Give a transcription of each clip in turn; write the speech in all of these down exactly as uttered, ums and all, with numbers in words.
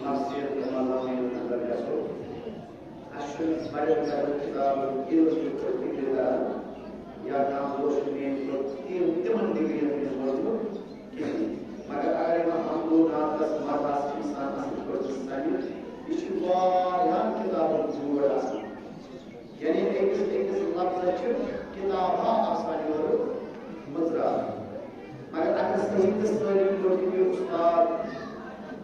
نفسیت تہٕ مضامینن اندر گژھو۔ اسہِ چھُنہٕ بڑٮ۪ن بڑٮ۪ن کتابن علم کِتھ پٲٹھۍ فکر کران یا کانٛہہ دوست میٲنۍ پٲٹھۍ تِم تِمن ڈگرین نِش ووتمُت کِہیٖنۍ۔ مگر اگر یِمن حمد و نعتس مزٕ آسہِ انسان اصل پٲٹھۍ سمجھ، یہِ چھُ واریاہن کتابن جوڑ آسان۔ یعنی أکِس أکِس لفظس چھِ کِتابہ آسان یورٕ مٕژراونہٕ۔ مگر اگر صحیح تہٕ سٲلِم پٲٹھۍ یہِ استاد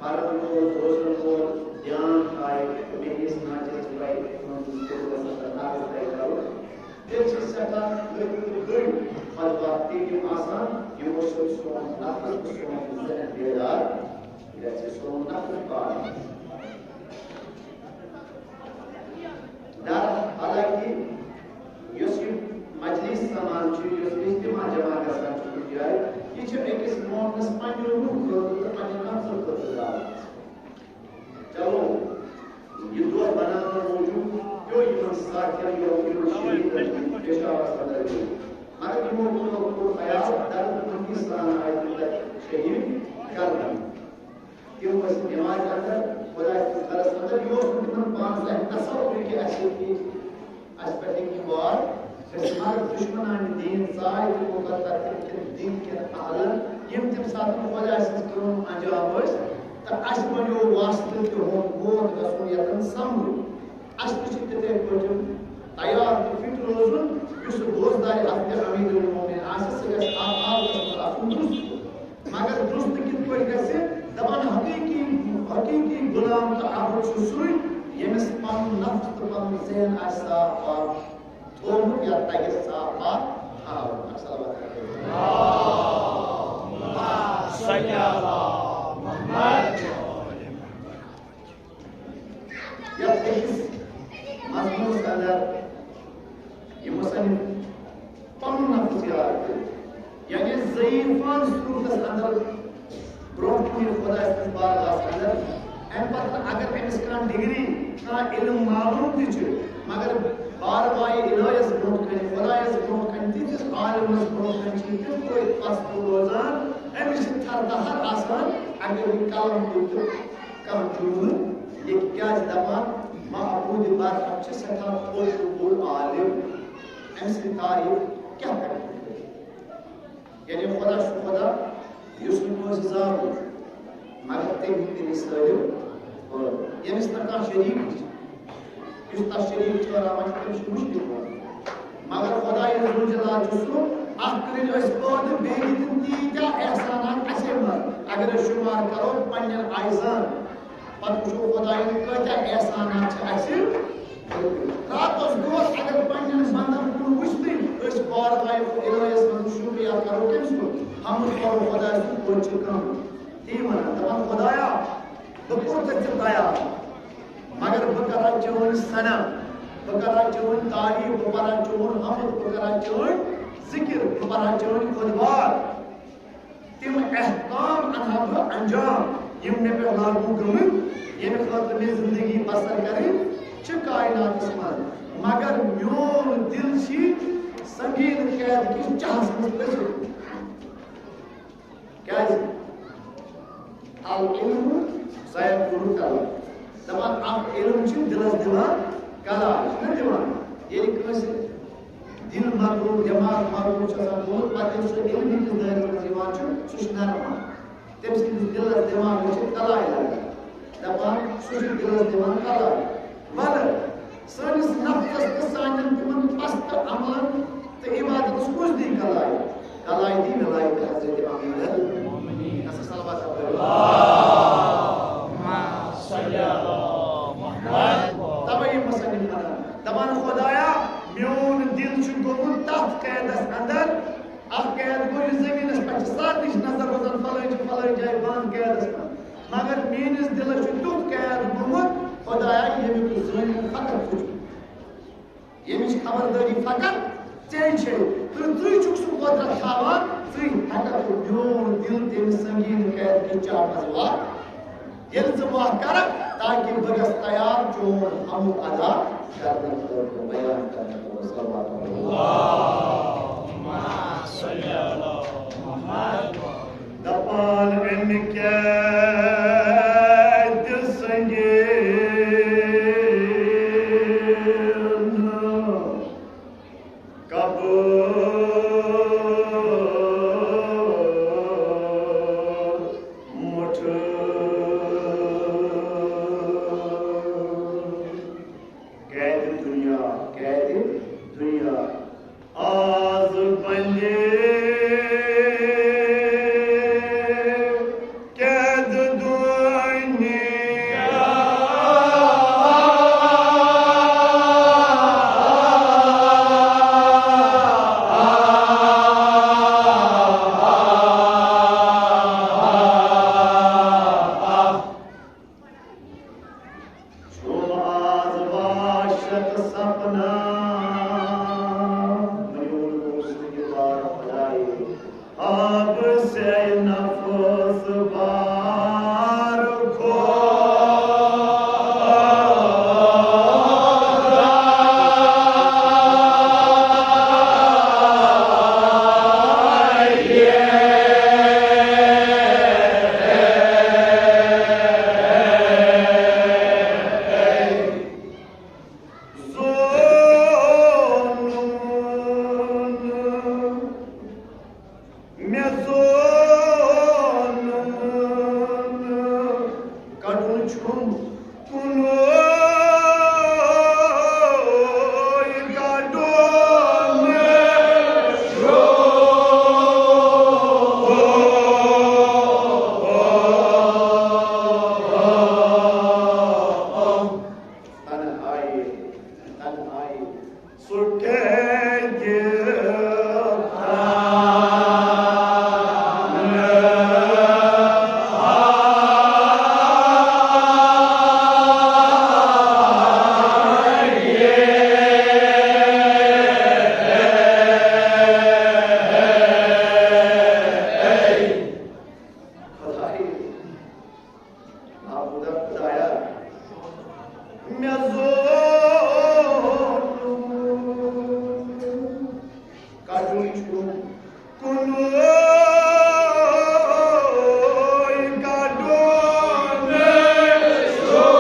پرن وول، بوزن وول دھیان تھایہِ تہٕ مےٚ یِژھ ناچیز پرِ تِمن ہٕنٛز خدمتس اندر عرض طے کرُن، تیٚلہِ چھِ سٮ۪ٹھاہ لٔکۍ تہٕ بٔڑۍ خۄد باختی تِم آسان، یِمو سۭتۍ سون نفس تہٕ سون ذہن بیدار گژھِ، سون نفس پاک گژھِ۔ در حالانکہ یۄس یہِ مجلس سمان چھُ، یۄس اجتماع جمع گژھان چھُ کُنہِ جایہِ، یہِ چھِ أکِس مومنس پننہِ روح خٲطرٕ تہٕ پننہِ نفسہٕ خٲطرٕ دعوت۔ چلو، یہِ دۄہ بناونہٕ موٗجوٗب پیوٚو یِمن ساتھین، یِمن شہیدن پشاورس اندر پیوٚو۔ مگر یِمو کوٚر، کوٚر خیال، درد مندی سان آیہِ تِم تتہِ شہید کرنہٕ۔ تِم ٲسۍ نمازِ اندر، خۄداے سٕنٛدِس گرس اندر۔ یہِ اوس نہٕ تِمن پانس تام تصور کہِ اسہِ چھِ یہِ، اسہِ پٮ۪ٹھ یہِ وار۔ أسۍ مگر دُشمنانہِ دیٖن ژاے تِمو پتہٕ تِم کٮ۪ن دیٖن کٮ۪ن اہلن، یِم تَمہِ ساتہٕ خۄداے سٕنٛز کٲم انجام ٲسۍ، تہٕ اسہِ بنیوو واسطہٕ تِہُنٛد موت گژھُن یتن سمبلُن۔ اسہِ تہِ چھُ تِتھے پٲٹھۍ تیار تہٕ فٹ روزُن، یُس سُہ دوستدارِ حضرت امیر المومنین آسہِ، سُہ گژھِ آ-، آبس منٛز آسُن درست۔ مگر درست کِتھ پٲٹھۍ گژھِ؟ دپان حقیقی، حقیقی غلام تہٕ عبد چھُ سُے، ییٚمِس پنُن نفس تہٕ پنُن ذہن آسہِ صاف پاک تھوٚومُت یا تگہِ صاف پاک تھاوُن۔ صلوات۔ یتھ أکِس مضموٗنس اندر یہِ مصنف پنُن نفس یاد کٔرِتھ، یعنی ضعیفان صورتس اندر برونٛہہ کُن ییٚلہِ خۄداے سٕنٛدِس بارگاہس اندر، امہِ پتہٕ اگر أمِس کانٛہہ ڈگری، کانٛہہ علم معلوم تہِ چھُ، مگر بارگاہ الہیس برونٛہہ کنہِ، خۄدایس برونٛہہ کنہِ، تِتھِس عالمس برونٛہہ کنہِ چھُ یہِ تِتھ پٲٹھۍ پستہٕ روزان، أمِس چھِ تھر تہر آسان، اگر یہِ قلم تُلہِ تہٕ کانٛہہ جملہٕ لیکھِ، کیٛازِ دپان معبود برحق چھِ سٮ۪ٹھاہ بوٚڑ تہٕ بوٚڑ عالم، أمۍ سٕنٛدۍ تعریٖف کیٛاہ کرِ؟ یعنی خۄدا چھُ خۄدا، یُس نہٕ کٲنٛسہِ زانُن، مگر تٔمۍ ہیٚکہِ تٔمِس سٲلِم پٲدٕ۔ ییٚمِس نہٕ کانٛہہ شریٖک چھُ، یُس تَس شریٖک ٹھٔہراوان چھُ، تٔمِس چھُ مُشکِل روزان۔ مگر خۄداے ذوالجلال چھُ سُہ، اکھ کٔرِن أسۍ پٲدٕ، بیٚیہِ دِتِن تیٖتیٛاہ احسانات اَسے منٛز۔ اگر أسۍ شُمار کرو پننٮ۪ن اجزاہن، پتہٕ وٕچھو خۄدایَن کۭتیٛاہ احسانات چھِ اَسہِ کٔرمٕتۍ۔ راتس دۄہس اگر پننٮ۪ن بندن کُن وٕچھتٕے أسۍ بار آیہِ الہیس منٛز شُکریہ کرو کٔمِس کُن؟ حمد کرو خۄدایَس کُن، توتہِ چھِ کم۔ تی ونان، دپان، خۄدایا، بہٕ کوٚر ژےٚ ژےٚ تیار، مگر بہٕ کرا چٲنۍ ثنا، بہٕ کرا چٲنۍ تعریف، بہٕ پرا چون حمد، بہٕ کرا چٲنۍ ذکر، بہٕ پرا چٲنۍ خۄدبار۔ تِم احکام انہا بہٕ انجام، یِم مےٚ پٮ۪ٹھ لاگو گٔمٕتۍ، ییٚمہِ خٲطرٕ مےٚ زندگی بسر کرٕنۍ چھِ کائناتس منٛز۔ مگر میون دل چھِ سنگین قید کِس چاہس منٛز پھٔسِتھ۔ کیازِ؟ العلم سیکون قلب۔ دپان، اکھ علم چھُ دلس دِوان قلار، چھُ نہ دِوان؟ ییٚلہِ کٲنٛسہِ دل مغلوب، دٮ۪ماغ مغلوب چھُ آسان گوٚمُت، پتہٕ ییٚلہِ سُہ علمہٕ کِس دٲیرس منٛز یِوان چھُ، سُہ چھُ نرمان۔ تٔمۍ سٕنٛدِس دِلس دٮ۪ماغس چھِ قلارے لگان۔ دپان، سُہ چھُ دِلس دِوان قلار۔ ولہٕ، سٲنِس نفسس تہٕ سانٮ۪ن تِمن پستہٕ عملن تہٕ عبادتس کُس دی قلار؟ قلار دی ولایت حضرت امیر المومنین۔ صلوات۔ اللہم صل علی محمد۔ توے یہِ مصنف ونان، دپان، خدایا، میون دل چھُ گوٚمُت تتھ قیدس اندر، اکھ قید گوٚو، یُس زمینس پٮ۪ٹھ چھِ سارنٕے چھِ نظر روزان، فلٲنۍ چھِ فلٲنۍ جایہِ بند قیدس منٛز، مگر میٲنِس دلس چھُ تیُتھ قید گوٚمُت، خدایا، ییٚمیُک زٲنِتھ فقط ژٕ چھُکھ۔ ییٚمِچ خبردٲری فقط ژےٚ چھے، تہٕ ژٕے چھُکھ سُہ قۄدرت تھاوان، ژٕے ہٮ۪ککھ میون دِل تَمہِ سنگیٖن قید کِس چاہمس واتھ۔ ییٚلہِ ژٕ وَتھ کَرَکھ، تاکہِ بہٕ گژھٕ تیار چون حمد ادا کرنہٕ خٲطرٕ، بیان کرنہٕ خٲطرٕ۔ صلوات۔ اللہم صل علی محمد۔ دپان اَمہِ کیٛاہ قید دنیا، قید دنیا، آز بندے قید دنیا۔ چھُم آز وحشت سپنا، ؤنِو نہٕ سُہ یہِ بار خۄدایہِ۔ آب سے نفس بار خود۔ زونُن، مےٚ زونُن، کَڑُن چھُم کُنُے کَڑُن چھُم۔ تنہائی، تنہائی۔ سُہ کیٛازِ معبودا خدایا، مےٚ زور کَڑُن چھُم کُنُے کَڑُن چھُم۔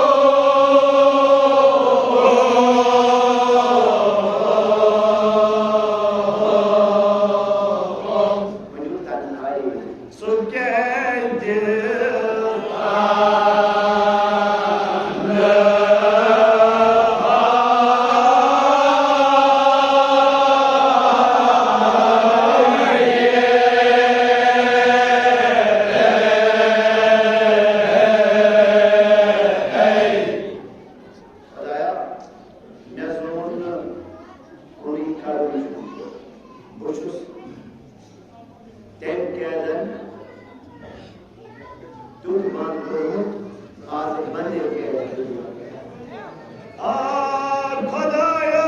ؤنِو تنہائی۔ سُہ کیٛازِ خدایا، مےٚ زون نہٕ کُنُے کَرُن چھُ۔ بہٕ چھُس تٔمۍ قیدن تیُتھ بنٛد کوٚرمُت، آز بندے قیدن تیُتھ بنٛد۔ آ خدایا،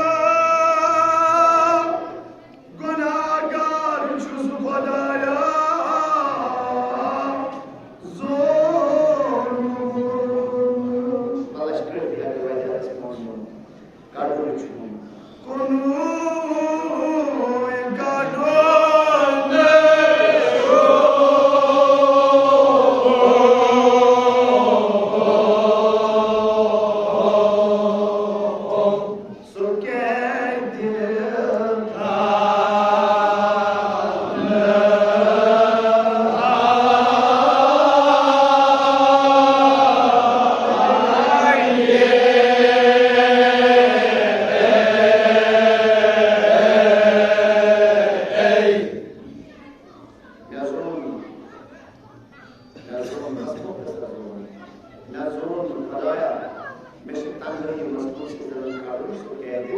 گناہگار چھُس خدایا، زون۔ بلش کٔرِتھ ہٮ۪کہٕ وۄنۍ اَتھ منٛز۔ کَڑُن چھُم۔ کُنُے کَڑُن چھُم۔ سُہ کیٛازِ مےٚ زون، مےٚ زون، مےٚ زون خدایا، مےٚ چھِ تنہٲیی منٛز کٲنٛسہِ زَن کَڑُن سُہ قیدِ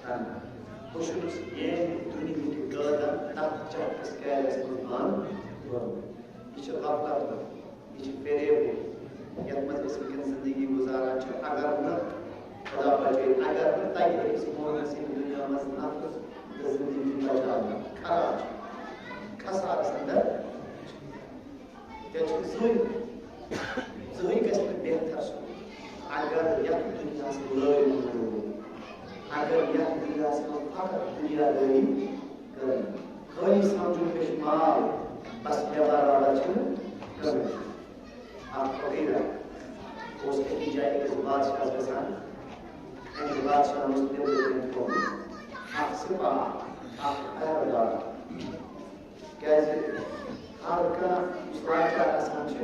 تنہا۔ بہٕ چھُس ییٚمہِ دُنیہٕکۍ قٲدَن تَتھ چرکَس قیدَس منٛز بنٛد کوٚرمُت۔ یہِ چھِ غفلت، یہِ چھِ فریب، یَتھ منٛز أسۍ وٕنکٮ۪ن زندگی گُزاران چھِ۔ اگر نہٕ خدا بچٲیِن، اگر نہٕ تَتہِ أکِس مومنَس ییٚمہِ دُنیا منٛز نفس تہٕ زندگی بچاونہٕ، خراب چھُ، خسارَس اندر۔ تیٚلہِ چھُ زٕہٕے، زٕہٕے گژھِ نہٕ بہتر سُہ، اگر یَتھ دُنیاہَس لٲرۍ مۄکلو، اگر یَتھ دُنیاہَس منٛز فقط دُنیادٲری کٔرٕن۔ خٲلی سمجھُن مےٚ چھُ مال، بس مےٚ برابر چھُنہٕ کٕہٕنۍ۔ اکھ فقیٖرا اوس أکِس جایہِ أکِس بادشاہس گژھان۔ أمِس بادشاہن اوس نیٚبرٕ کَنہِ تھوٚومُت اکھ سِپاہ، اکھ پہرٕدار۔ کیازِ ہر کانٛہہ یُس لاچار آسان چھُ،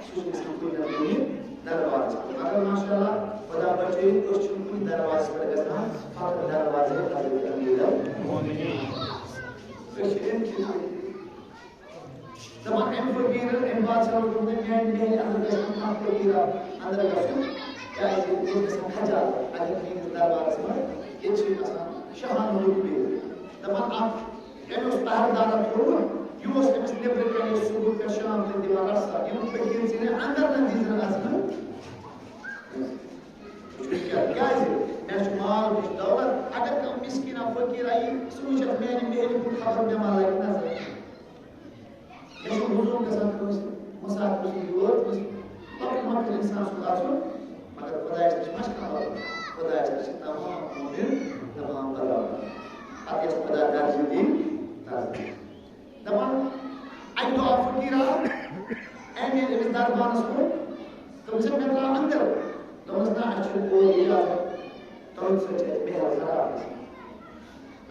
سُہ چھُ گژھان کُنہِ نتہٕ کُنہِ دربارس پٮ۪ٹھ۔ مگر ماشاءاللہ، خدا بچٲیِن، أسۍ چھِنہٕ کُنہِ دربارس پٮ۪ٹھ گژھان، فقط دروازے حضرت امیر المومنین۔ أسۍ چھِ اَمہِ کِنۍ دَپان، أمۍ فقیٖرَن، أمۍ بادشاہَن ووٚن، میٛانہِ محلہِ اَندَر گژھِ نہٕ کانٛہہ فقیٖرا اَندَر گژھُن، کیٛازِ ییٚتہِ گژھِ گژھان خجالت۔ اگر میٛٲنِس دربارَس منٛز ییٚتہِ چھِ آسان شاہانہٕ لُکھ بِہِتھ۔ دَپان، اَکھ أمۍ اوس پہرٕدارا تھوٚومُت، یہِ اوس أمِس نیٚبرٕ کَنہِ صُبحہٕ پٮ۪ٹھ شام تام دِوان رَسا۔ یِم فقیٖر ژٕ مےٚ اَندَر نہ دیٖزٮ۪ن اَژنہٕ۔ کیٛازِ؟ مےٚ چھُ مال، مےٚ چھُ دولت۔ اگر کانٛہہ مِسکیٖنا فقیٖرا یی، سُہ وٕچھِ اَتھ میٛانہِ محلہِ کُن، خبر مےٚ ما لَگہِ نظر۔ مےٚ چھُ حضوٗر گژھان کٲنٛسہِ مُسافِر سُنٛد یور، کٲنٛسہِ لۄکُٹ مۄکُٹ اِنسان سُنٛد اَژُن، مگر خۄدایَس نِش ما چھِ کانٛہہ وَتھ؟ خۄدایَس نِش چھِ تمام مومِن، تمام برابر۔ اَتھ یَس خۄدا درجہٕ دی، درجہٕ دی۔ دَپان، اَکہِ دۄہ آو فقیٖر آو، أمۍ ییٚلہِ أمِس دربانَس کوٚر، دوٚپمَس، ہے، مےٚ ترٛاو اَندَر۔ دوٚپمَس، نہ، اَسہِ چھُنہٕ اورٕ اِجازت، تُہٕنٛدِ سۭتۍ چھِ اَسہِ محل خراب گژھان۔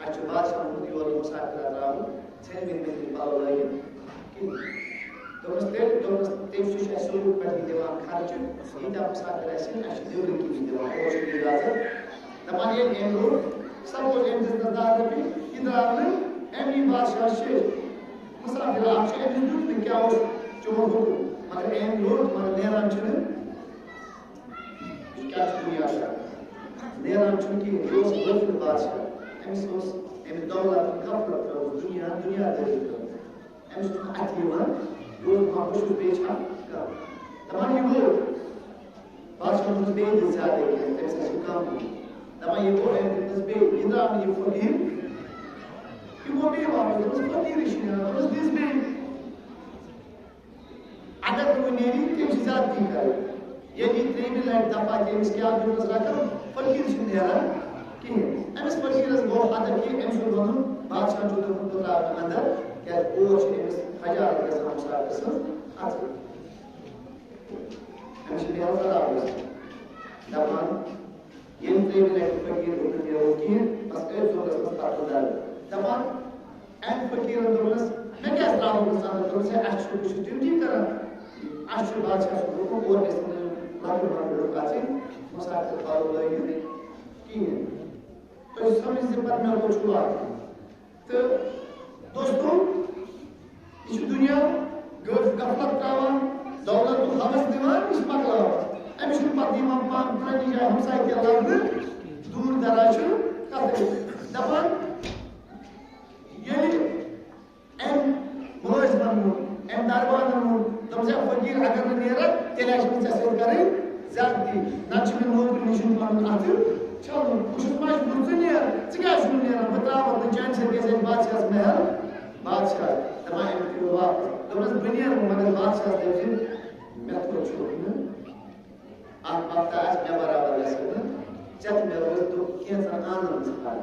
اَسہِ چھُ بادشاہَن ووٚنمُت یورٕ مُسافِر آو ترٛاوُن، ژھٮ۪نمٕتۍ مٕتۍ پَلو لٲگِتھ کِہیٖنۍ۔ دوٚپمَس، تیٚلہِ، دوٚپمَس، تٔمۍ سُہ چھُ اَسہِ سورُے پٮ۪ٹھٕ دِوان خرچہٕ، ییٖتیٛاہ مُسافِر آسہِ یِن، اَسہِ چھِ نیٚبرٕ کِنی دِوان، اورٕ چھُنہٕ اِجازت۔ دَپان، ییٚلہِ أمۍ روٚٹ، سَپوز أمۍ دِژ نہٕ دَہ رۄپیہِ، یہِ درٛاو نہٕ، أمۍ نی بادشاہَس شیٚش۔ مُسافِر اَکھ چھُ، أمِس دیُت نہٕ، کیٛاہ اوس چون حُکُم؟ مگر أمۍ روٚٹ، مگر نیران چھُنہٕ۔ یہِ کیٛاہ چھُ دُنیا کران؟ نیران چھُنہٕ کِہیٖنۍ۔ یہِ اوس غٲفِل بادشاہ۔ أمِس اوس اَمہِ دولت غفلت ترٲومٕژ، دُنیا، دُنیا دٲری ترٲومٕژ۔ أمِس اوس نہٕ اَتھِ یِوان، یہِ اوس دَپان، بہٕ چھُس بیٚیہِ چھا کانٛہہ۔ دَپان، یہِ گوٚو۔ بادشاہَن دوٚپُس، بیٚیہِ دِ زیادَے کینٛہہ، تٔمِس آسہِ کَم۔ دَپان، یہِ گوٚو، أمۍ دیُتنَس بیٚیہِ، یہِ درٛاو نہٕ یہِ فقیٖر۔ یہِ گوٚو بیٚیہِ واپَس، دوٚپُس، فقیٖرٕے چھُنہٕ یِوان، دوٚپُس، دِس بیٚیہِ۔ اگر نہٕ وۄنۍ نیری، تٔمِس چھِ زیادتی کَرٕنۍ۔ ییٚلہِ یہِ ترٛیٚیِمہِ لَٹہِ دَفعہ تہِ أمِس کیٛاہ دیُتنَس رقم، فقیٖر چھِنہٕ نیران کِہیٖنۍ۔ أمِس فقیٖرَس گوٚو حدٕ کہِ أمۍ سُنٛد وَنُن، بادشاہَن چھُ دوٚپمُت، بہٕ ترٛاوٕ نہٕ اَندَر، کیٛازِ اور چھِ أمِس خجالت گژھان مُسافِر سٕنٛز اَژٕنۍ۔ أمِس چھِ بیٚہوان خراب گژھان۔ دَپان، ییٚمہِ ترٛیٚیِمہِ لَٹہِ فقیٖر ووٚن نہٕ مےٚ ووٚن کِہیٖنۍ، بَس أتھۍ ژوٚٹَس منٛز پَتہٕ دَرد۔ دَپان، أمۍ فقیٖرَن دوٚپنَس، مےٚ کیٛازِ ترٛاوُکھ نہٕ ژٕ اَندَر؟ دوٚپنَس، ہے، اَسہِ چھُ، بہٕ چھُس ڈیوٹی کَران، اَسہِ چھُ بادشاہ سُنٛد حُکُم، اور گژھِ نہٕ لۄکٕٹۍ مۄکٕٹۍ لُکھ اَژٕنۍ، مُسافِر پَلو لٲگِتھ کِہیٖنۍ۔ تُہۍ سَمجھِو زِ پَتہٕ مےٚ کوٚت چھُ واتُن۔ تہٕ دوستو، یہِ چھُ دُنیا غٲف-، غفلت ترٛاوان، دولت تہٕ ہوس دِوان، یہِ چھُ مۄکلاوان۔ أمِس چھُنہٕ پَتہٕ یِوان پانہٕ پنٛنہِ جایہِ ہمسایہِ تہِ لَبنہٕ، دوٗر دراز چھُ کَتھٕے۔ دَپان، ییٚلہِ أمۍ مُلٲزمَن ووٚن، أمۍ دربانَن ووٚن، دوٚپُن، "ہے فقیٖر، اگر نہٕ نیرَکھ، تیٚلہِ آسہِ مےٚ ژےٚ سۭتۍ کَرٕنۍ زیادتی۔ نَتہٕ چھُ مےٚ نوکری نِش پَنُن اَتھٕ چھَلُن۔ بہٕ چھُس مجبوٗر، ژٕ نیرَکھ۔ ژٕ کیٛازِ چھُنہٕ نیران؟ بہٕ ترٛاوَکھ نہٕ چانہِ سۭتۍ گژھِ اَسہِ بادشاہَس محل۔" بادشاہ دَپان، أمۍ تُلِو واپَس۔ دوٚپنَس، "بہٕ نیرٕ، مگر بادشاہَس دٔپۍ زِ مےٚ کوٚر چھُکھ نہٕ۔ اَکھ وقتہ آسہِ مےٚ برابر گژھِ نہٕ ژےٚ تہٕ مےٚ روزِ دُکھ کینٛژَن آنَن ژھانٛڈ۔"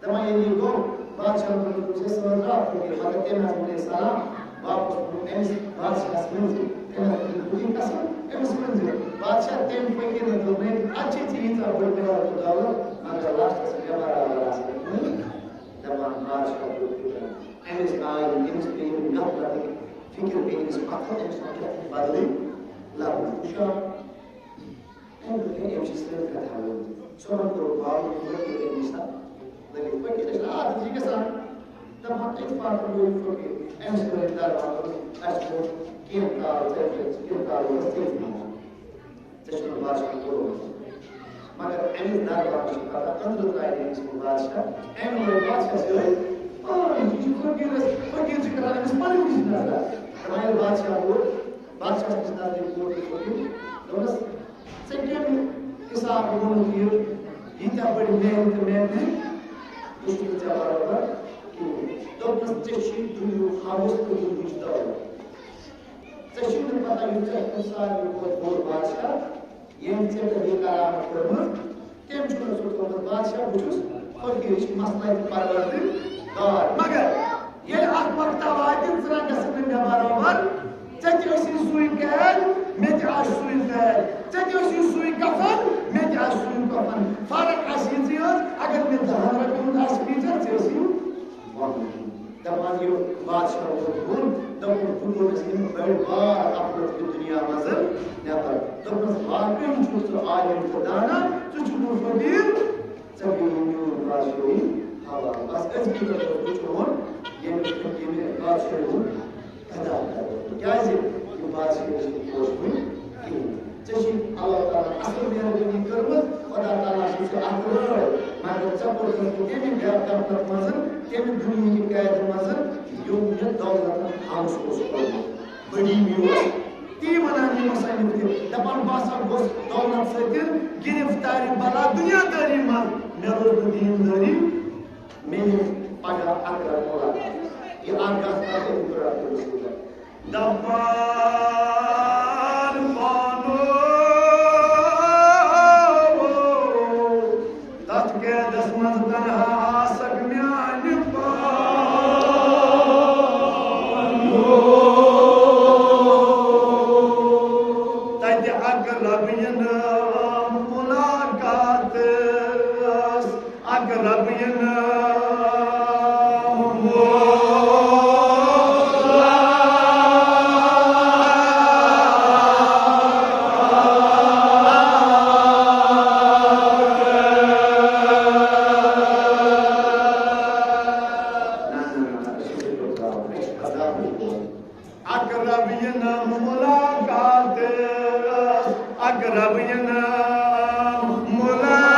دَپان، ییٚلہِ یہِ گوٚو، بادشاہَن کوٚر دوٚپُس، "ہے، سُہ حظ درٛاو فقیٖر، مگر تٔمۍ حظ ووٚن ہے سلام واپَس، ووٚن أمِس بادشاہَس ؤنۍ زِ، تٔمۍ حظ کوٚر یہِ قسم، أمِس ؤنۍ زِ۔" بادشاہ تٔمۍ فقیٖرَن دوٚپ، "ہے، اَتہِ چھِ ژےٚ ییٖژاہ بٔڑ محنت تہٕ دولت، مگر لاسٹَس مےٚ برابر آسہِ نہٕ کٕہٕنۍ۔" دَپان، بادشاہ گوٚو فِکرِ۔ أمِس آے، أمِس پیٚیہِ غفلتٕکۍ فِکر، پیٚیہِ أمِس پَتھَر، أمِس ما کیٛاہ بدلٕے لَبُن۔ وٕچھو، أمۍ دوٚپ، "ہے، أمۍ چھِ سٲنۍ کَتھا ؤنمٕژ۔ ژٕ وَن کوٚرُکھ معلوٗم، یہِ فقیٖر أمِس سۭتۍ لٔگِتھ۔" فقیٖرَس چھِ عادت، یہِ گژھان۔ دَپان، أتھۍ پَتہٕ گوٚو یہِ فقیٖر۔ أمِس کٔرِتھ دربار، دوٚپُس، "اَسہِ کوٚر کینٛہہ کال، ژےٚ کینٛہہ کال اوس ژےٚ تہِ منٛز۔ ژےٚ چھُنہٕ بادشاہ کوٚرمُت۔" مگر أمِس دربارَس چھِ پَتہ، أنٛدرٕ ترٛایہِ نہٕ أمِس کُن بادشاہ۔ أمۍ لوگ بادشاہَس یِہوٚے، "آ، یہِ چھُ فقیٖرَس، فقیٖر چھِ کَران أمِس پَنٕنۍ نِش نظر۔" دَپان، ییٚلہِ بادشاہ ووت، بادشاہَس نِش نزدیٖک ووت یہِ فقیٖر، دوٚپنَس، "ژےٚ کَمہِ حسابہٕ ووٚنُتھ یہِ، ییٖتیٛاہ بٔڑۍ محنتہٕ محنتہٕ، یہِ چھُنہٕ ژےٚ برابر کِہیٖنۍ؟" دوٚپنَس، "ژےٚ چھُے دُنیاہُک ہوُس تہٕ دُنیاہٕچ دولت۔ ژےٚ چھُے نہٕ پَتہ یُس ژےٚ چھُکھ ساروی کھۄتہٕ بوٚڑ بادشاہ، ییٚمۍ ژےٚ پٮ۪ٹھ یہِ کرامت کٔرمٕژ، تٔمۍ چھُنہٕ سُہ تھوٚومُت بادشاہ، بہٕ چھُس فقیٖرٕچ مسلہٕ پروردگار۔ مگر ییٚلہِ اَکھ وقتہ واتہِ، ژٕ رنٛگَس نہٕ مےٚ برابر، ژےٚ تہِ ٲسی سُے قید، مےٚ تہِ آسہِ سُے قید، ژےٚ تہِ ٲسی سُے کفن، مےٚ تہِ آسہِ سُے کفن۔ فرق آسہِ یِژٕے یٲژ، اگر مےٚ دَہَن رۄپیَن ہُنٛد آسہِ میٖٹر، ژےٚ ٲسی وُہَن۔" دَپان، یہِ بادشاہ ووت بۄن، دوٚپُن، بہٕ کوٚرُس یِم بٔڑۍ بار افراد یہِ دُنیا منٛز نٮ۪بر۔ دوٚپنَس، واقعی چھُکھ ژٕ عالم تہٕ دانا، ژٕ چھُکھ فقیٖر، ژےٚ گٔیی میون بادشٲہی حوالہٕ۔ بس أزکہِ پٮ۪ٹھ اوسُس بہٕ چون ییٚمہِ، ییٚمہِ بادشٲہی ہُنٛد گدا کرو۔ کیٛازِ؟ یہِ بادشٲہی چھُنہٕ پوشہِ کُنہِ کِہیٖنۍ۔ ژےٚ چھُے اللہ تعالیٰ ہن اصل مہربٲنی کٔرمٕژ، خدا تعالیٰ چھُے ژےٚ اکھ رٲے، مگر ژےٚ کوٚرتھَس بہٕ تَمہِ غفلتہٕ منٛز، تَمہِ دُنیہٕکہِ قیدٕ منٛز، یوٚم یہِ دولتن ہوس اوس کوٚرمُت۔ بٔڑی مےٚ اوس تی ونان یہِ مصنف تہِ، دپان، بہٕ ہسا گوس دولت سۭتۍ گرفتاری بلا دنیا دٲری منٛز، مےٚ روز نہٕ دین دٲری۔ میٲنۍ پگاہ اقرب ملاقات۔ یہِ اکھ گژھ پتہٕ اِنفرادی رسول۔ دپان پانو، تتھ قیدس منٛز تنہا آسکھ میانہِ پانو۔ تتہِ اقرب یِنہٕ ملاقات ٲس۔ اقرب یِنہٕ مولا۔ اقرب یِنہٕ ملاقات ٲس، اقرب یِنہٕ ملاقات۔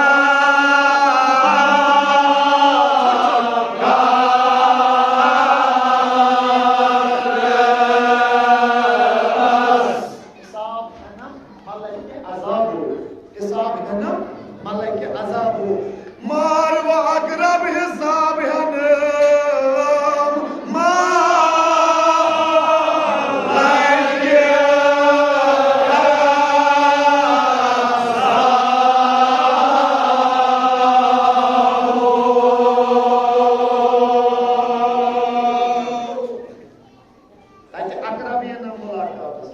حساب ہنا ملک عذابو، حساب ہنا ملک عذابو۔ مار و اقرب حساب ہنم مار۔ تتہِ اقربین ملاقاتس۔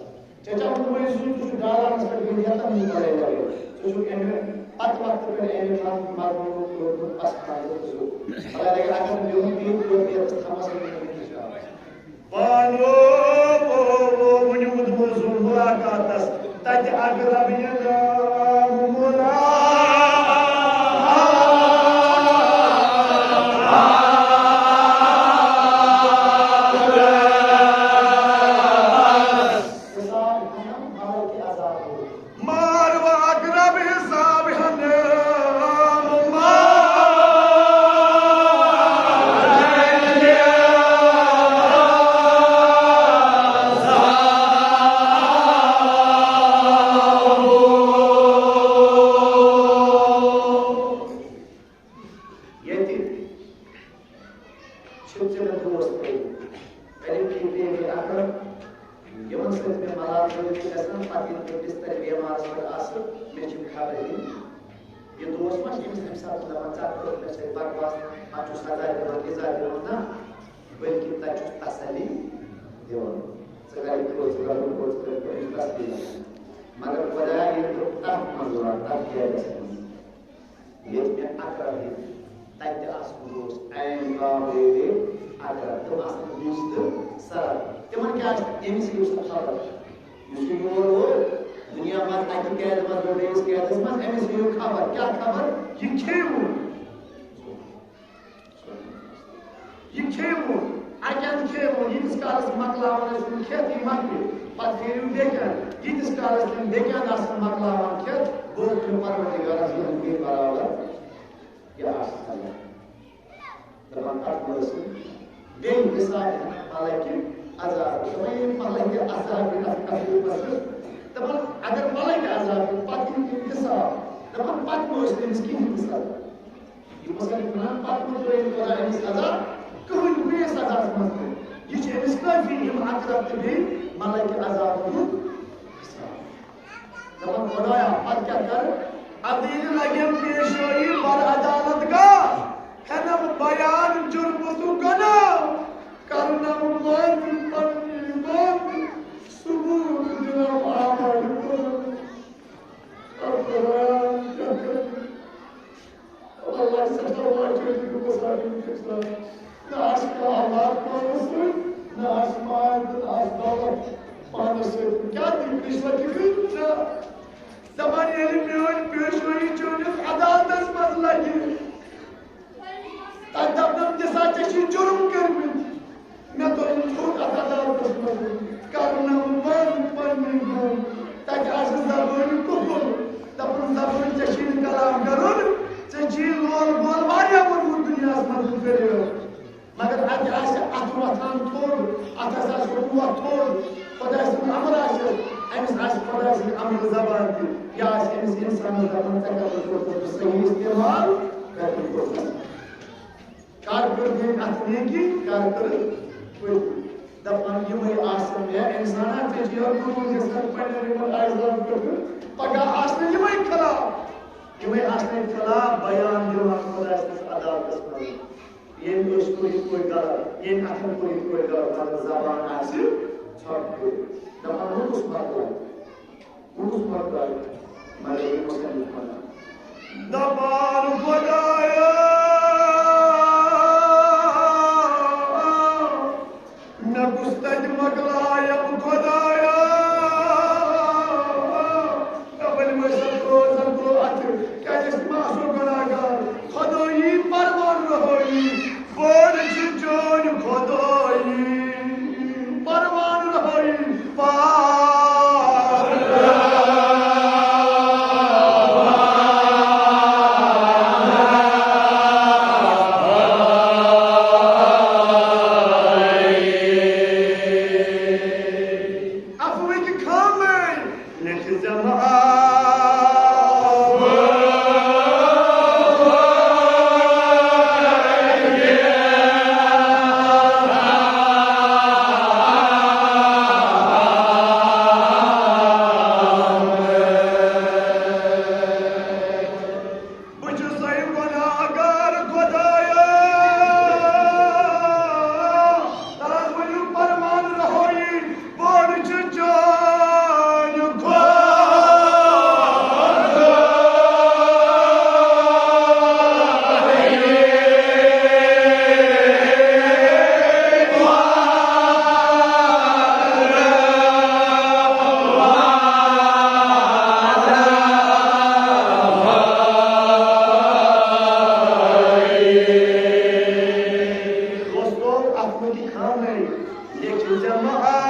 چچا ووٚنمَے زُو، ژٕ چھُکھ دالانس پٮ۪ٹھ بِہِتھ یَتَن نہٕ لڑٲے لگے۔ ژٕ چھُکھ اَمہِ پتہٕ وقتہٕ پٮ۪ٹھ اَمہِ منٛز مَرنُک روٗدمُت اَسمان تہٕ زُو۔ مگر اگر اَتٮ۪ن بِہُن پیٚیہِ، توتہِ یَتَس تھَمَس منٛز بِہِتھ چھُ۔ پانو ووٚنمُت زُو ملاقاتس۔ تتہِ اقربین ملاقات۔ حساب ہنا ملک عذابو۔ مار و اقرب حساب ہنا ملک عذابو۔ ییٚتہِ چھِ تِم دوس پٔرۍ، علم کی بے اکر، یِمن سۭتۍ مےٚ ملاقات چھِ گژھان، پتہٕ ییٚلہِ بہٕ بستر بیمارس پٮ۪ٹھ آسہٕ، مےٚ چھِ خبر ہِنۍ۔ یہِ دوس ما چھُ أمِس تَمہِ ساتہٕ دَپان، "ژٕ ہا کوٚرُتھ مےٚ سۭتۍ بکواس، پتہٕ چھُس سزا دِوان، اِزا دِوان؟" نہ، بلکہِ تَتہِ چھُس تسلی دِوان۔ ژٕ کر یِتھ پٲٹھۍ، ژٕ کر ہُتھ پٲٹھۍ، ژٕ کر یِتھ پٲٹھۍ، أمِس تسلی دِوان۔ مگر خۄدایا، ییٚلہِ بہٕ تَتھ منٛز واتہٕ، تَتھ گیرَس منٛز، ییٚتہِ مےٚ اقرب ہیٚتۍ، تَتہِ تہِ آسہٕ بہٕ گوس عین قابل اقرب۔ تِم آسہٕ نہٕ وِز تہٕ سرد۔ تِمن کیٛاہ آسہِ؟ أمِس یُس نہٕ خبر۔ یُس یہِ یور ووت، دُنیا منٛز اَکہِ قیدٕ منٛز گوٚو بیٚیِس قیدس منٛز، أمِس یہِ خبر۔ کیٛاہ خبر؟ یہِ کھیوٚو۔ یہِ کھیوٚو، اَکہِ اَندٕ کھیوٚو، ییٖتِس کالَس مۄکلاوان ٲسۍ یِم کھٮ۪تھ، یہِ مۄکلہِ، پَتہٕ پھیرِو بیٚکہِ اَندٕ۔ ییٖتِس کالَس تِم بیٚکہِ اَندٕ آسَن مۄکلاوان کھٮ۪تھ، بوٗٹ چھُ پَروَردِگارَس منٛز بیٚیہِ برابر۔ یہِ آسہِ سَزا۔ دَپان، اَتھ منٛز ٲسۍ بیٚیہِ حِساب ہٮ۪تھ مَلَکہِ عذاب۔ دَپان، ییٚمہِ مَلَکہِ عذاب یہِ اَتھ کَتھ منٛز چھُ، دَپان، اگر مَلَکہِ عذاب یہِ پَتہٕ یہِ حِساب، دَپان، پَتہٕ ما ٲسۍ تٔمِس کِہیٖنۍ تہِ سَزا؟ یہِ مصنف وَنان، پتہٕ مہٕ ترٛٲیِو خۄداے أمِس عذاب کٕہٕنۍ بیٚیِس عذابس منٛز تہِ۔ یہِ چھِ أمِس کٲفی، یِم اقرب تہٕ بیٚیہِ ملکہِ عذابن ہُنٛد حساب۔ دَپان، خۄدایا، پتہٕ کیٛاہ کَرٕ؟ ادٕ ییٚلہِ لگن پیشٲیی بر عدالت گاہ، ہٮ۪نم بیان جُرمہٕ تہٕ گۄناہ، کرنم معٲفی پننہِ عبادت، ثبوت دِنم اعمال قلب۔ اب خۄدایا، کیٛاہ کَرٕ؟ اللہ سٮ۪ٹھاہ واجب تہٕ گوٚبُر صٲب چھُ اِسلام۔ نہ آسہِ کانٛہہ اولاد پانَس سۭتۍ، نہ آسہِ مال تہٕ کُفُر، دَپُن زبٲنۍ ژےٚ چھی نہٕ کلام کرُن، ژےٚ چھی لول گول واریاہ ووٚنمُت دُنیاہَس منٛز، ہُہ کٔرِو۔ مگر اَتہِ آسہِ اَتھٕ وۄتھان تھوٚد، اَتھَس آسہِ روح تھوٚد، خۄداے سُنٛد امر آسہِ، أمِس آسہِ خۄداے سٕنٛدِ امرٕ زبان تہِ، یہِ آسہِ أمِس اِنسانَس دَپان، ژےٚ کَتٮ۪ن کوٚرتھَس بہٕ صحیح استعمال، کَتٮ۪ن کوٚرتھَس۔ کر کٔر مےٚ اَتھ نیکی، کر کٔر پٔتۍ۔ دَپان، یِمَے آسَن یا اِنسانا ژےٚ چھِ یَتھ گُروٗر گژھان پنٛنٮ۪ن یِمَن اَعزازَن پٮ۪ٹھ، پگاہ آسنہٕ یِمَے خلاف، یِمَے آسنہٕ خلاف بیان دِوان خۄداے سٕنٛدِس عدالتَس منٛز۔ ییٚمۍ أچھ کوٚر یِتھ پٲٹھۍ غلط، ییٚمۍ اَتھَن کوٚر یِتھ پٲٹھۍ غلط، مگر زبان آسہِ ژھۄپہٕ کٔرِتھ۔ دَپان، ہُہ کُس مطلب؟ کُس مطلب؟ مگر یہِ مُصنِف وَنان۔ دَپان، خۄدایا، مےٚ کُس تَتہِ مۄکلایم، خۄدایا؟ مےٚ ؤنۍ مےٚ سا روزن گوٚو اَتھٕ، کیٛازِ أسۍ ما آسو گۄناہگار؟ خۄدٲیی پروان رہٲیی، بٔڑ چھِ چٲنۍ خۄدٲیی، پروان رہٲیی، پروان۔ عفوٕکۍ خامے لیکھِ ژےٚ معاف۔ بہٕ چھُسَے گۄناہگار خۄدایا، تَس ؤنِو پروان رہٲیی، بٔڑ چھِ چٲنۍ خۄدٲیی۔ دوستو، اَتھ منٛز چھِ خانٕے۔ لیکن جماعت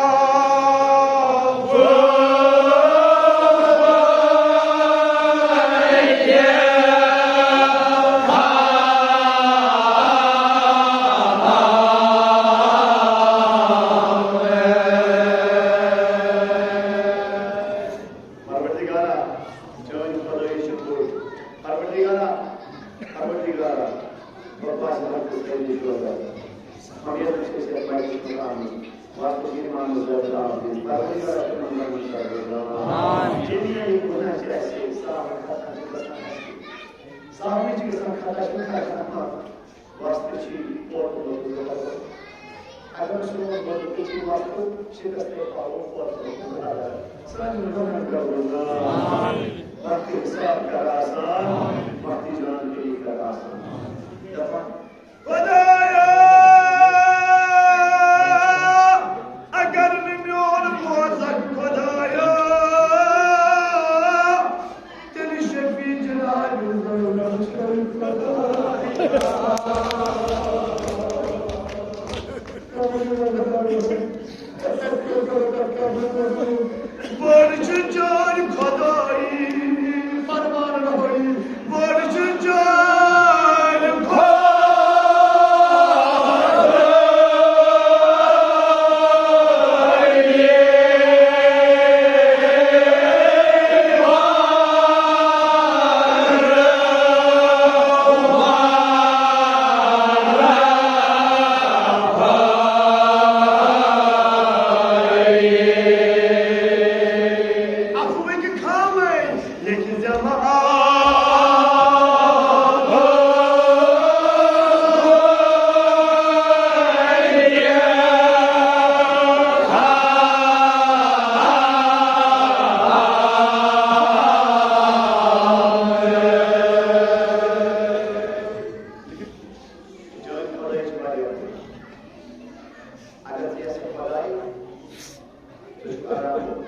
پروردگارا، چٲنۍ خۄدٲیی چھِ بٔڑ۔ پروردگارا، پروردگارا، بہٕ پَزٕ حقس تَمہِ نِش روزان۔ اُمید چھِ أسۍ یَتھ مجلسہِ منٛز آمٕتۍ۔ وَتھ چھِ اِمام زیادٕ آمٕتۍ۔ پروردگارا، تِمن زَن منٛز کر رضا۔ آمین۔ ییٚلہِ یہِ گۄناہ چھِ اَسہِ، صاحبَن خطا چھِ گژھان اَسہِ۔ صاحبٕے چھِ گژھان خطا، چھِ گژھان خطا۔ واسطہٕ چھِ اورٕ تہٕ لوٚگُن زبردست۔ اگر سون مدد چھِ واسطہٕ شکست پاوو اورٕ تہٕ لوٚگُن زبردست۔ سانٮ۪ن گۄناہن کر گُزار۔ وقتِ حساب کر آسان، وقتِ جان کری کر آسان۔ دپان، خدایا، اگر نہٕ میون بوزکھ خدایا، تیٚلہِ شفیع جناب ضرورت چھِ خدایا۔ بٔڑ چھِ چٲنۍ خدٲیی، پروان رہٲیی، بٔڑ چھِ چٲنۍ خدٲیی۔ عفوٕکۍ خامے لیکھِ ژےٚ معاف۔ جان خداے چھِ واریاہ۔ اگر ژےٚ یژھکھ خداے، ژٕ چھُکھ آرام،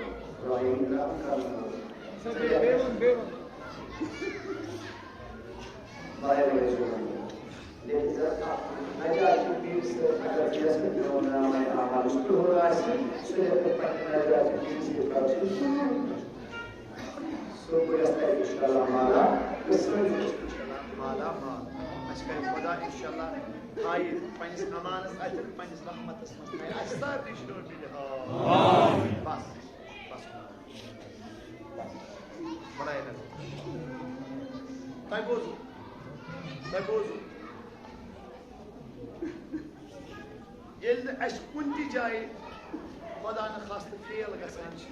رحیم کران۔ بیٚیہِ وَن، بیٚیہِ وَن۔ باقٕے ٲسۍ وَنان۔ لیکن ذرا نجاشی پیٖر صٲب، اگر ژےٚ یژھکھ میون نام اَمہِ عملُک پِہُر آسہِ، سُہ لیکھِ پننہِ نجاشی پیٖر صٲب پَتہٕ چھُ سُہ۔ یَس کَرِ اِنشاءاللہ مالا، یہِ سٲنۍ اِنشاءاللہ مالا مال۔ اَسہِ کَرِ خۄدا اِنشاءاللہ تھایہِ پنٛنِس اَمانَس اَتھِ، پنٛنِس رحمتَس منٛز تھایہِ اَسہِ سارنٕے شٲمِل۔ آمین۔ بَس، بَس۔ بَس۔ بَڑایہِ نہٕ۔ تۄہہِ بوٗزوٕ؟ تۄہہِ بوٗزوٕ؟ ییٚلہِ نہٕ اَسہِ کُنہِ تہِ جایہِ خۄدا نہٕ خاستہٕ فیل گژھان چھِ،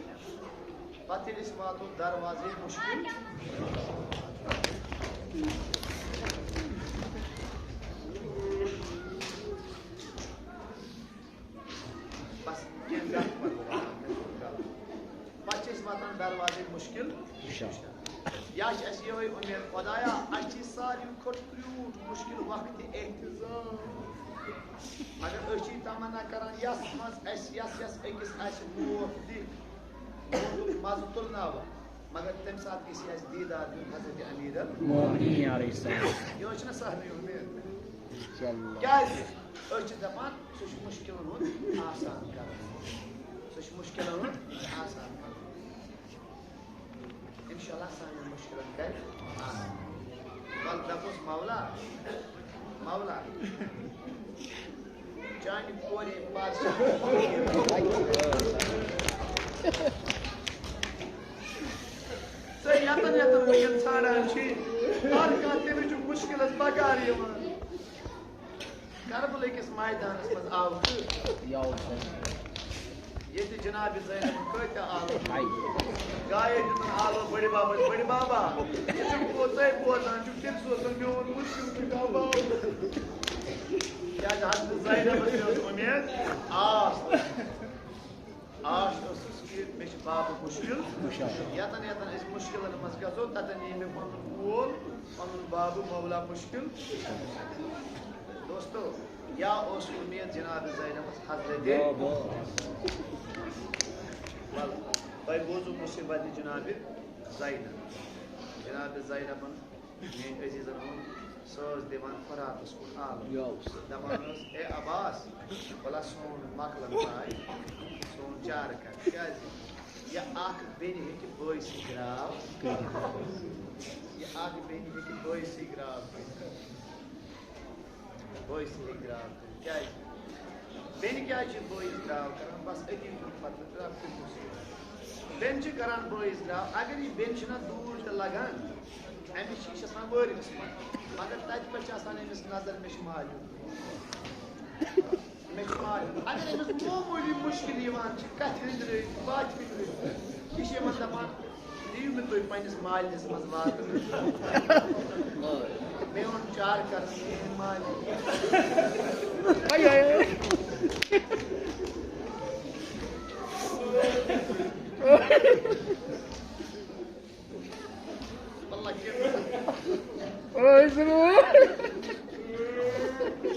پَتہٕ ییٚلہِ أسۍ واتو دروازے مُشکِل، بَس، کینٛہہ غلط پَتہٕ چھِ أسۍ واتان دروازے مُشکِل۔ یا چھِ اَسہِ یِہوٚے اُمید، خۄدایا، اَسہِ چھِ ساروی کھۄتہٕ کرٛوٗٹھ مُشکِل وقتِ احتضار۔ مگر أسۍ چھِ یہِ تمنا کران، یَس منٛز اَسہِ، یَس یَس أکِس اَسہِ موت دِتھ موتُک مَزٕ تُلناوان، مگر تَمہِ ساتہٕ گژھِ اَسہِ دیٖدار دیُن حضرت امیر المومنین۔ مومنین علیہ السلام۔ یہِ حظ چھِنہ سہلٕے اُمید۔ انشاءاللہ۔ کیٛازِ؟ أسۍ چھِ دَپان، سُہ چھُ مُشکِلَن ہُنٛد آسان کران۔ سُہ چھُ مُشکِلَن ہُنٛد آسان کران۔ انشاءاللہ سانٮ۪ن مُشکِلَن کرِ آسان۔ وَلہٕ دَپوس مولا، مولا، چانہِ کورِ پادشاہ۔ ژٕ یَتَن یَتَن وٕنکٮ۪ن ژھانڈان چھِ، ہر کانٛہہ تٔمِس چھُ مُشکِلَس بکار یِوان۔ کربلہٕ کِس میدانس منٛز آو کٲفی۔ یاو سا۔ ییٚتہِ جناب زینب کۭتیاہ آلو۔ ہاے۔ گایے دیُتن آلو بٔڑِ بابس، بٔڑِ بابا، یہِ چھُ پوٚز، تۄہہِ بوزان چھُ، تٔمۍ سوٗزُن میون مُشکِل کِتاب آو۔ کیٛازِ حضرت زینبس تہِ ٲس اُمید، آس۔ آش ٲسٕس کہِ مےٚ چھِ بابہٕ مُشکِل۔ مُشکِل۔ یَتَن یَتَن أسۍ مُشکِلَن منٛز گژھو، تَتَن یی مےٚ پَنُن کول، پَنُن بابہٕ مولا مُشکِل۔ دوستو، یا اوس اُمید جناب زینبَس حضرت؟ وَلہٕ، تۄہہِ بوٗزوٕ مُصیٖبت جناب زینب۔ جناب زینبَن میٲنۍ عزیزن ہُنٛد، سۄ ٲس دِوان فراتس کُن آلو۔ یو۔ دَپان ٲس، "اے عباس، وَلہ سون مۄکلن تراے، سون چارٕ کر۔ کیٛازِ؟ یہِ اکھ بیٚنہِ ہیٚکہِ بٲے سٕے گراو۔ یہِ اکھ بیٚنہِ ہیٚکہِ بٲے سٕے گراو کٔرِتھ۔" بٲے سٕے گراو کٔرِتھ۔ کیٛازِ؟ بیٚنہِ کیٛازِ چھِ بٲیِس گراو کران؟ بس أتی چھُ پتہٕ رب تہِ مُصیبت۔ بیٚنہِ چھِ کران بٲیِس گراو، اگر یہِ بیٚنہِ چھِنہ دوٗر تہِ لگان، أمِس چھِ، یہِ چھِ آسان وٲرِوِس منٛز، مگر تَتہِ پٮ۪ٹھ چھِ آسان أمِس نظر، مےٚ چھُ مالیُن۔ مےٚ چھُ مالیُن۔ اگر أمِس معموٗلی مُشکِل یِوان چھِ، کَتھِ ہٕنٛدرِ، باتھِ ہٕنٛدرِ، یہِ چھِ یِمن دَپان، دِیِو مےٚ تُہۍ پننِس مالِنِس منٛز واتنٲوِتھ۔ میون چار کر میٲنۍ مالِنۍ۔ آے، آے، آے۔ واللہ کینٛہہ۔ آے، ضروٗر۔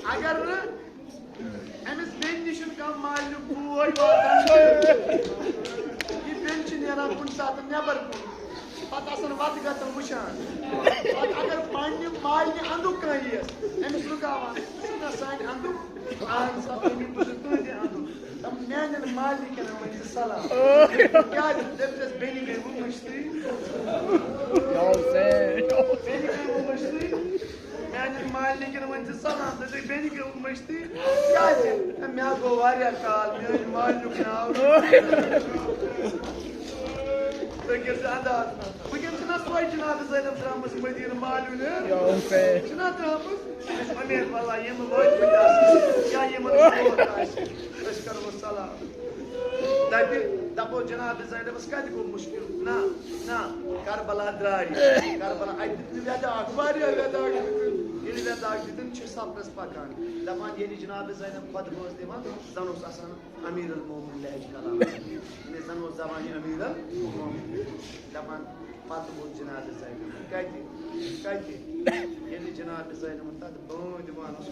اگر نہٕ أمِس بیٚنہِ نِش چھُنہٕ کانٛہہ مالنیُک بوے واتان۔ یہِ بیٚنہِ چھِ نیران کُنہِ ساتہٕ نٮ۪بر کُن، پتہٕ آسان وتہٕ گژھان وٕچھان۔ پتہٕ اگر پننہِ مالنہِ اندُک کانٛہہ یِیَس، أمِس رُکاوان، "ژٕ چھُکھ نا سانہِ اندُک؟" "اہن سا، بیٚنہِ، بہٕ چھُس تُہنٛدِ اندُک۔" دَپان، "میانٮ۪ن مالنہِ کٮ۪ن وَن ژٕ سلام۔" کیٛازِ؟ دٔپۍ تَس، "بیٚنہِ گٔے وۄنۍ مٔشتٕے۔" یو سے۔ بیٚنہِ گٔے وۄنۍ مٔشتٕے۔ میانٮ۪ن مالنہِ کٮ۪ن وَن ژٕ سلام، دَپہِ بیٚنہِ گٔے وۄنۍ مٔشتٕے۔ کیٛازِ؟ مےٚ گوٚو واریاہ کال میٲنۍ مالنیُک ناو۔ تُہۍ کٔرِو انداز۔ وٕنکٮ۪ن چھِنہ سۄے جناب زینب درٛامٕژ مدیٖنہٕ مالنہِ؟ یو سے۔ چھِنہ درٛامٕژ؟ مےٚ چھِ اُمید واللہ یِم وٲتۍ مٕتۍ آسَن یا یِمَن ووت آسہِ، أسۍ کَرو سلام۔ دَپہِ، دَپو جناب زینبَس کَتہِ گوٚو مُشکِل؟ نہ، نہ، کربلا درٛاے۔ کربلا، اَتہِ دیُت نہٕ وٮ۪داکھ، واریاہ وٮ۪داکھ دِتُن۔ ییٚلہِ وٮ۪داکھ دِتُن چھِ سفرَس پَکان۔ دَپان ییٚلہِ جناب زینب خۄطبہٕ اوس دِوان، زَن اوس آسان امیر المومن لہج کلام۔ یعنی زن اوس زبانہِ امیر المومن۔ دپان پتہٕ ووت جناب زینب۔ کتہِ؟ کتہِ؟ ییٚلہِ جناب زینب تتھ بٲنۍ دِوان اوس۔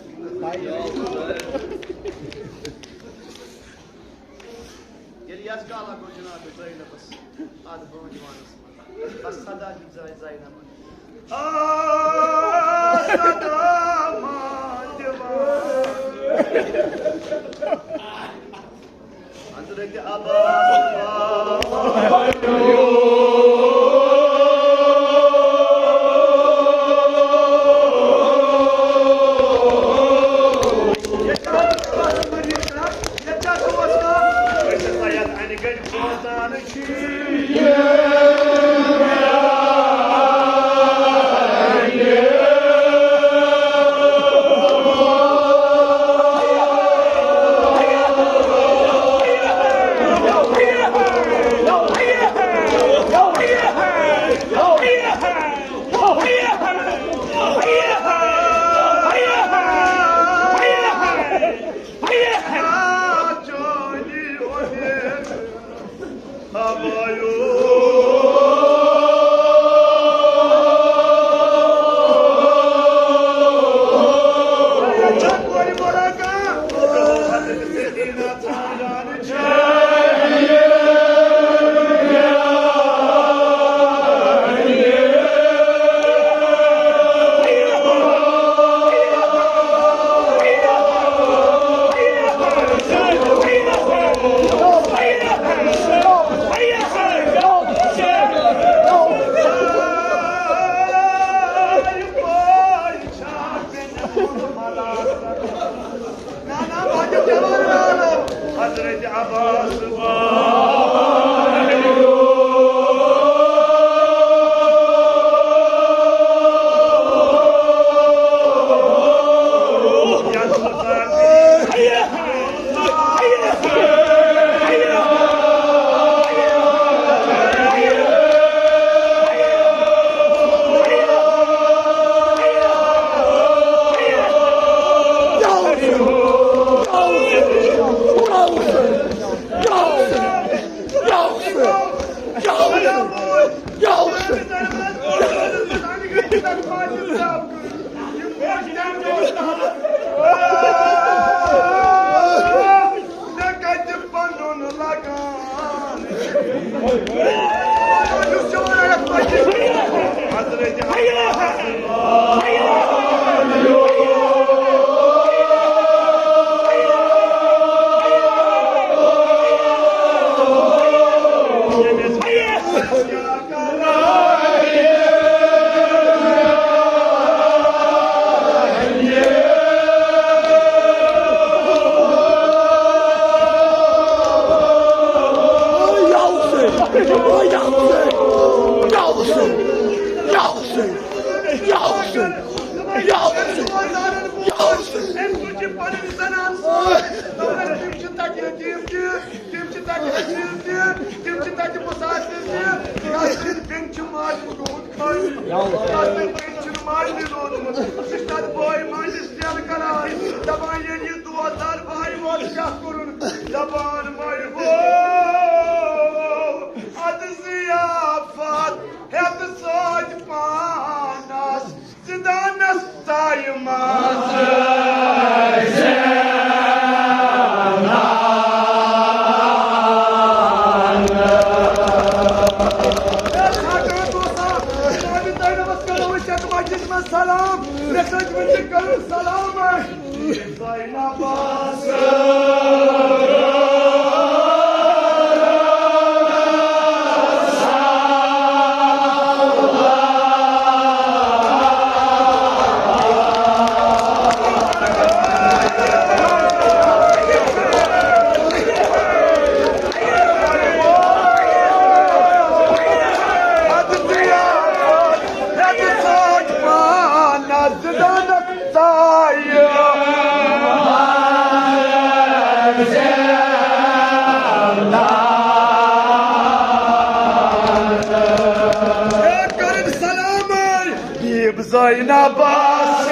ییٚلہِ یزگالا گوٚو جناب زینبس اتھ بٲنۍ دِوانس منٛز، بس صدا دیُت زینبن۔ آ، صدا ما دِوان۔ حضرت عباس۔ یا حسین، یا حسین، یا حسین، یا حسین۔ أمۍ سُنٛد چھِ پنٕنۍ زنان سۭتۍ۔ تِم چھِ تَتہِ یتیٖم تہِ، تِم چھِ تَتہِ عزیٖز تہِ، تِم چھِ تَتہِ مُسافِر تہِ۔ تَتھ سۭتۍ بیٚنہِ چھِ ماجہِ دود خٲلی۔ تَتھ سۭتۍ بیٚنہِ چھُنہٕ ماجہِ تہِ روٗدمُت۔ سُہ چھُ تَتھ بٲے ماجہِ سیل کران۔ دَپان، ییٚلہِ یہِ دود دار بھاے ووت کیٛاہ کوٚرُن؟ دَپان، ماے ہو، اَدٕ ضیافت ہٮ۪تھ سۭتۍ پانس زِدانس تایہِ منٛز۔ سلام، مےٚ سۭتۍ ؤنِو کٔرِو سلام۔ کٔرِن سلامٕے بیٖب زینبس۔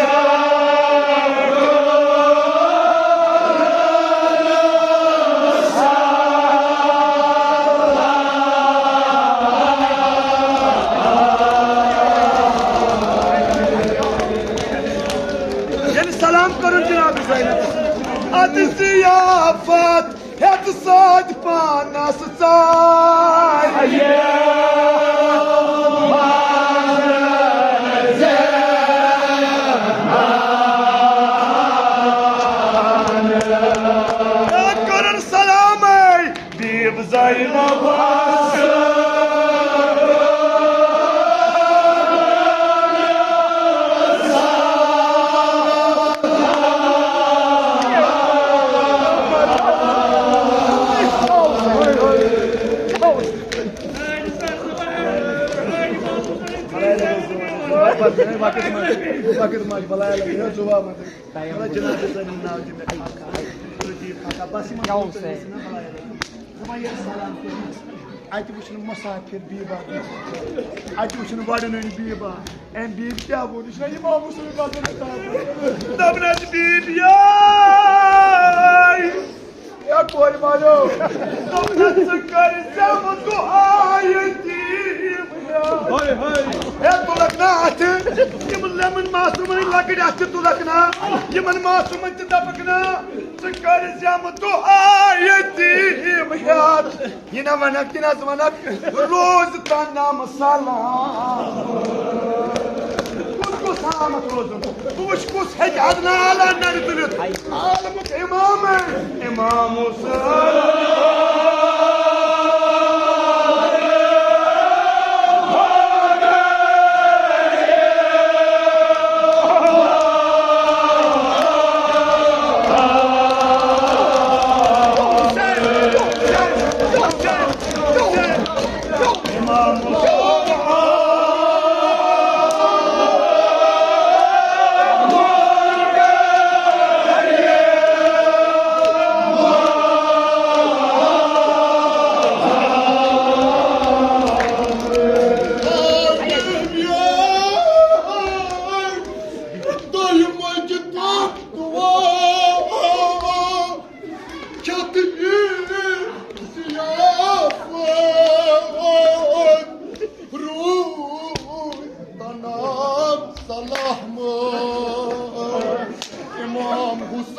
ییٚلہِ سلام کوٚرُن جناب زینبس، ادٕ ضیافت ہٮ۪تھ سۭتۍ پانس ژایہِ۔ کٔرٕن سلامٕے بیٖب زینبس۔ وقت ما، وقت ما، بلایا لگے، جواب ما۔ جناب، ناو دِ مےٚ۔ بس یِمن کیٛاہ اوس تۄہہِ؟ دَپان، ییٚلہِ سلام کوٚرمَس، اَتہِ وٕچھُن مُسافِر بیٖبا، اَتہِ وٕچھُن وَڑٕ نٔنۍ بیٖبا۔ أمۍ بیٖبۍ کیٛاہ ووٚن؟ یہِ چھُنہ اِمام حُسین رضی اللہ عنہ؟ دوٚپنَس، بیٖبۍ یاے، یا کورِ والٮ۪و، دوٚپنَس، ژٕ کٔرۍ زٮ۪و دُعا یتیٖم یار۔ ہاے، ہاے۔ ہے، تُلکھ نا اَتھٕ، یِم لَمن معصوٗمَن ہٕنٛدۍ لۄکٕٹۍ اَتھٕ تُلکھ نا، یِمَن معصوٗمَن تہِ دَپکھ نا، ژٕ کٔرۍ زٮ۪و دُعا یتیٖم یار۔ یہِ نہ ونکھ، تہِ نہ حظ ونکھ، روز تنم سلام۔ کُس کُس سلامت روزُن؟ بہٕ وٕچھ کُس ہیٚکہِ ادنیٰ اعلیٰ نرِ تُلِتھ۔ عالمُک امام، امام حسین۔ ضیافت روٗد تنام سلامت امام حسین۔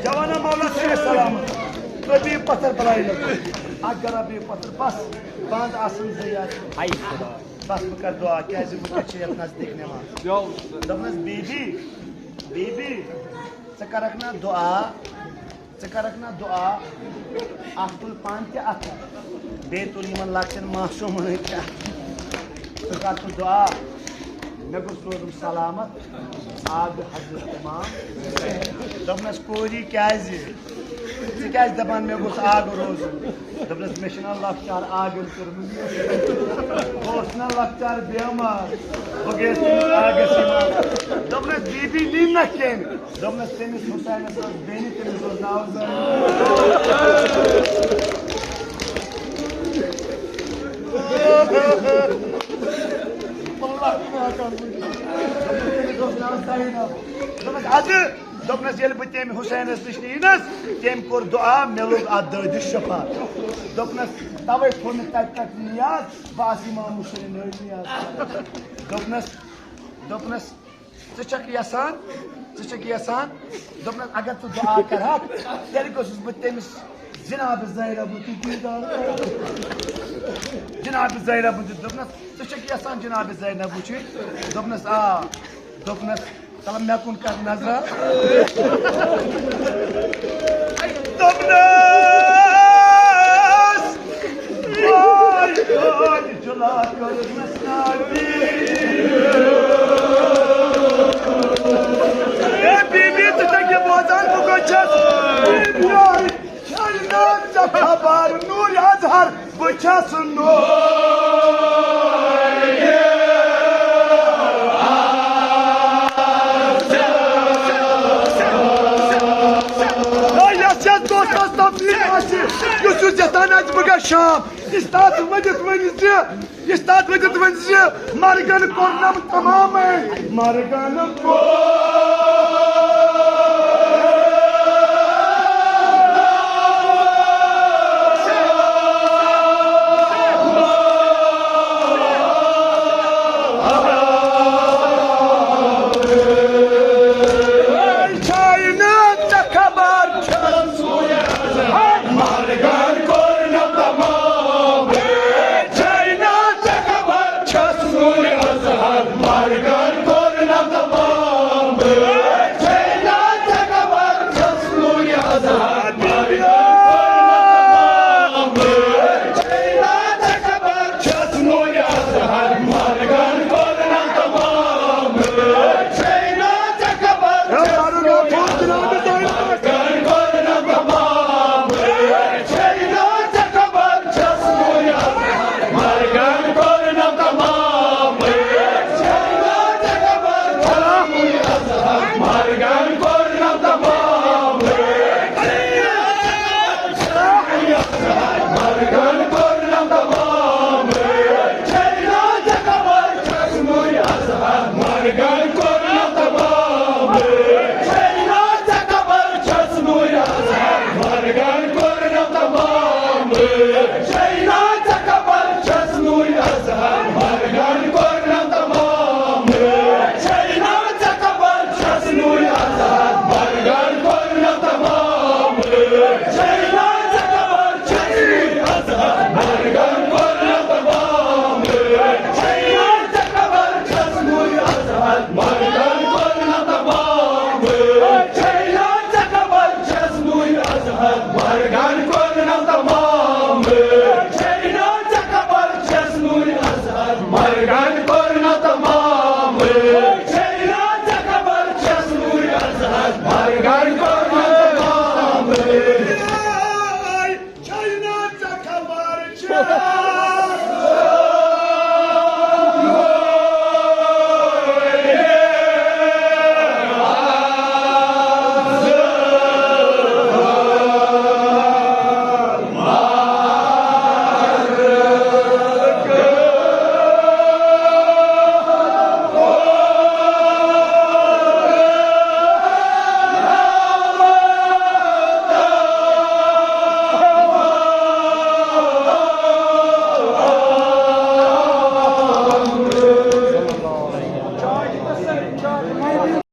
جوانا مولا سلام۔ ربی پتھر بلائے لگے۔ اگر ربی پتھر بس بند آسن زیاد۔ ہاے خدا۔ بس بہٕ کرٕ دُعا، کیٛازِ وٕنکٮ۪س چھِ یَتھ نزدیٖک نٮ۪ماز۔ دوٚپنَس، بی بی، بی بی، ژٕ کَرَکھ نا دُعا؟ ژٕ کرکھ نا دُعا، اکھ تُل پانہٕ تہِ اَتھٕ، بیٚیہِ تُل یِمن لۄکٹٮ۪ن معصوٗمن تہِ اَتھٕ۔ ژٕ کر ژٕ دُعا، مےٚ گوٚژھ روزُن سلامت آگہٕ حضرت امام حسین۔ دوٚپنس، کوٗری کیٛازِ؟ ژٕ کیٛازِ دپان مےٚ گوٚژھ آگہٕ روزُن؟ دوٚپنس، مےٚ چھِنہ لۄکچار آگن کٔرمٕژ۔ بہٕ اوسُس نہ لۄکچار بیمار، بہٕ گٔیَس تٔمِس آگس یِوان۔ دوٚپنس، بی بی نی نہ کیٚمۍ؟ دوٚپنس، تٔمِس حسینس ٲس بیٚنہِ، تٔمِس اوس ناو زینب۔ واللہ چھُنہٕ ہٮ۪کان بٔنِتھ۔ دوٚپنس، تٔمِس اوس ناو زینب۔ دوٚپنس، ادٕ، دوٚپنس، ییٚلہِ بہٕ تٔمۍ حسینس نِش نیٖنس، تٔمۍ کوٚر دُعا، مےٚ لوٚگ اتھ دٲدِس شفا۔ دوٚپنس، توے تھوٚو مےٚ تتہِ پٮ۪ٹھ نیاز، بہٕ آسہٕ امام حسین نیاز کران۔ دوٚپنس، دوٚپنس، ژٕ چھکھ یژھان، ژٕ چھکھ یژھان، دوٚپنس، اگر ژٕ دُعا کرہکھ، تیٚلہِ گوٚژھُس بہٕ تٔمِس جناب زینب تہِ دیٖدار کرُن۔ جناب زینب تہِ، دوٚپنس، ژٕ چھکھ یژھان جناب زینب وٕچھِنۍ؟ دوٚپنس، آ۔ دوٚپنس، تَلہٕ مےٚ کُن کر نظر۔ دوٚپنس، واے، واے، جُلا کٔرٕس نادی۔ اے بی بی، ژٕ چھَکھ یہِ بوزان، بہٕ کَتہِ چھَس؟ اے میٛٲنۍ، چھَے نہٕ ژےٚ خبر، نوٗرِ اظہر، بہٕ چھَس نوٗر۔ اے، یَس، یَس دوستَس تَمہِ آسہِ، یُس، یُس یَژھان آسہِ، بہٕ گژھٕ شام۔ استاد ؤنِتھ ؤنۍ زِ، استاد ؤنِتھ ؤنۍ زِ، مرگن کوٚرنم تمامے، مرگن کوٚر۔ چھاینہ ژےٚ خبر چھس۔ مرگن کوٚر نہ تمام۔ چھاینہ ژےٚ خبر چھس نوٗرِ اظہر۔ مرگن کوٚر نہ تمام۔ چھاینہ ژےٚ خبر چھس نوٗرِ اظہر۔ مرگن کوٚر نہ تمام۔ چھاینہ ژےٚ خبر چھس نوٗرِ اظہر۔ مرگن کوٚر نہ تمام۔ چھاینہ ژےٚ خبر چھس نوٗرِ اظہر۔ مرگن کوٚر نہ تمام۔ چھینا ژےٚ خبر چھس نوٗرِ اظہر۔ مرگن کوٚر نہ تمام۔ چھینا ژےٚ خبر چھس نوٗرِ اظہر۔ مرگن کوٚر نہ تمام۔ چھینا ژےٚ خبر چھس نوٗرِ اظہر۔ مرگن کوٚر نہ تمام۔ چھینا ژےٚ خبر چھس نوٗرِ اظہر۔ مرگن کوٚر نہ تمام۔ چھینا ژےٚ خبر چھس نوٗرِ اظہر۔ مرگن کوٚر نہ تمام۔ چھینا ژےٚ خبر چھس نوٗرِ اظہر۔ مرگن کوٚر نہ تمام۔ چھینا ژےٚ خبر چھس نوٗرِ اظہر۔ مرگن کوٚر نہ تمام۔ چھینا ژےٚ خبر چھس نوٗرِ اظہر۔ مرگن کوٚر نہ تمام۔ چھینا ژےٚ خبر چھس۔